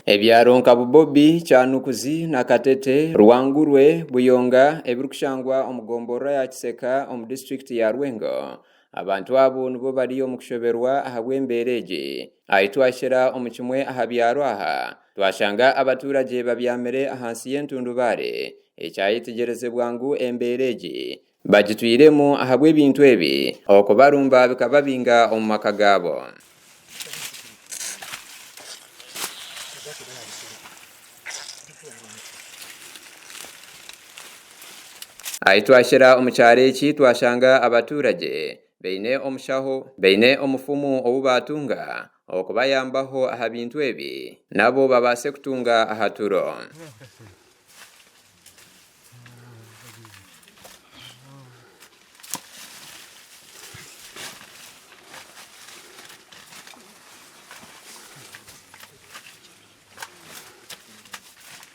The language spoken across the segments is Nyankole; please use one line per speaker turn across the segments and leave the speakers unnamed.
Ebyaro nka Bubobi, Kyanukuzi, Nakatete, Rwangurwe, Buyonga ebirikushangwa omu gomborora ya Kiseka omu disiturikiti ya Rwengo. Abantu abo nibo bari omu kushoberwa ahabw'embeera egi. Ahi twahikira omu kimwe aha byaro aha, twashanga abaturagye babyamire ahansi y'entundubaare, ekyayetegyerezibwa ngu embeera egi bagitwiremu ahabw'ebintu ebi okubarumba bikababinga omu maka gaabo. Ahi twahikira omu kyaro eki twashanga abaturagye baine omushaho, baine omufumu ou baatunga okubayambaho aha bintu ebi nabo babaase kutunga aha turo.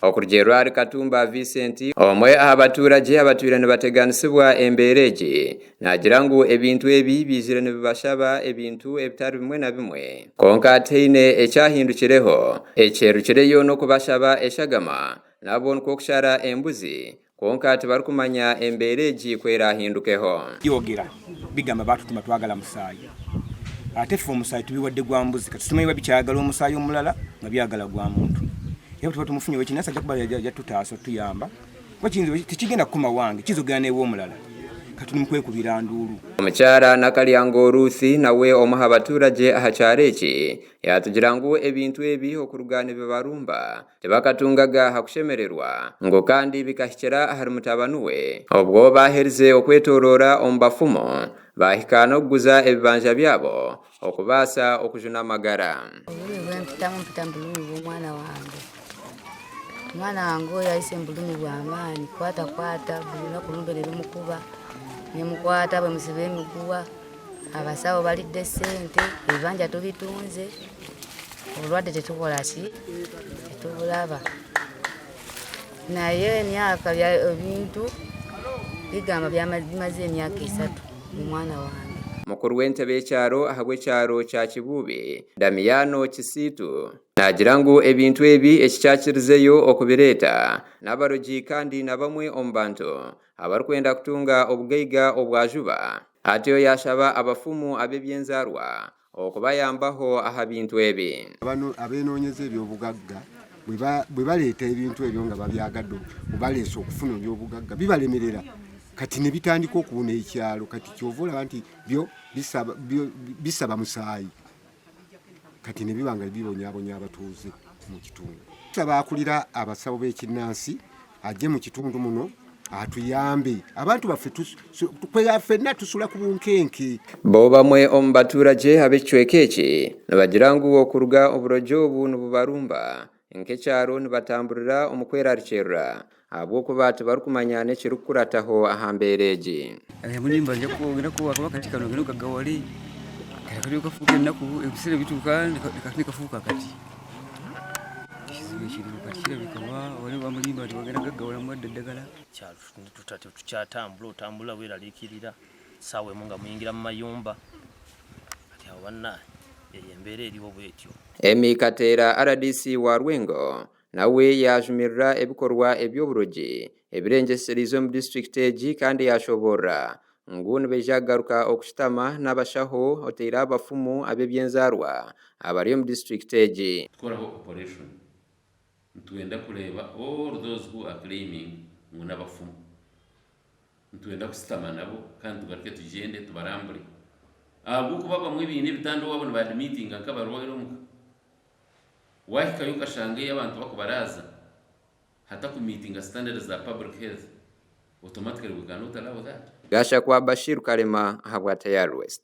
Okurugiirira ahari Katumba Vincent, omwe aha baturagye abatwire nibateganisibwa embeera egi, naagira ngu ebintu ebi biizire nibibashaba ebintu ebitari bimwe na bimwe kwonka tihaine ekyahindukireho. Ekyerukireyo n'okubashaba eshagama nabo nikwo kushara embuzi kwonka tibarikumanya embeera egi ku eraahindukeho.
Byogera bigamba batutuma twagala musaayi ate ffe omusaayi tubiwadde gwa mbuzi kati simanyi oba bikyayagala omusaayi omulala nga byagala gwa muntu era bwetuba tumufunye owekinansi ajja kuba ajja tutaasa otuyamba kuba kiyinza tekigenda kukoma wange kiyinza okugenda newomulala kati tuli mukwekubira nduulu.
Omukyara Nakalyango Ruth nawe omwe aha baturagye aha kyaro eki yatugira ngu ebintu ebi okuruga nibibarumba Tibakatungaga ha kushemererwa, ngu kandi bikahikira ahari mutabani we. Obwo baaherize okwetooroora omu bafumu, baahika n'okuguza ebibanja byabo okubaasa okujuna amagara.
Oburumi bwempitamu mpita mu burumi bw'omwana wange. Omwana wange oyo ahise omu burumi bw'amaani kwata kwata buri runaku rumbe nirumukuba nimukwata bamusiba emiguwa. Abasawo balidde sente, ebibanja tubitunze, obulwadde tetukola ki, tetubulaba. Naye emyaka ebintu bigamba bimaze emyaka esatu omwana wange.
Mukuru w'entebe y'ekyaro ahabw'ekyaro kya Kibuubi, Damiano Kisitu naagira ngu ebintu ebi ekikyakirizeyo okubireeta n'abarogi kandi na bamwe omu bantu abarikwenda kutunga obugaiga obwa juba. Atyo yaashaba abafumu ab'eby'enzaarwa okubayambaho aha bintu ebi.
Bano abenoonyeza eby'obugagga bwe baleeta ebintu ebyo nga babyagadde obaleese okufuna eby'obugagga bibalemerera kati ne bitandika okubuna ekyalo kati ky'ova olaba nti byo bisaba musaayi kati ne biba nga bibonyabonya abatuuze mu kitundu. Tusaba akulira abasawo b'ekinnansi ajje mu kitundu muno atuyambe abantu baffe ffenna tusula ku bunkenke.
Bo bamwe omu baturagye ab'ekicweka eki nibagira ngu okuruga oburogi obu nibubarumba nk'ekyaro nibatamburira omu kwerarikirira ahabw'okuba tibarikumanya n'ekirikukurataho aha mbeera egi.
Kyalo tukyatambula otambula weeraliikirira ssaawa emu nga muyingira mu mayumba kati awo bannaaye eyo embeera eriwo bwetyo.
Emmy Kateera rdc wa Rwengo nawe yaajumirira ebikorwa eby'oburogi ebirengyesereize omu disiturikiti egi kandi yaashoboorora ngu nibaija kugaruka okushutama n'abashaho oteire abafumu ab'eby'enzaarwa abari omu disiturikiti egi.
Tukoraho operation nitwenda kureeba all those who are claiming ngu n'abafumu. Nitwenda kusitama nabo kandi tugaruke tugyende tubarambure ahabw'okuba abamwe baine ebitanda owaabo niba admittinga nk'abarwaire omuka. Waahikayo okashanga ei abantu bakubaraaza hatakumiitinga standards za public health, automatically we cannot allow that.
Gashakwa Bashir Kalema ahabwa Tayari West.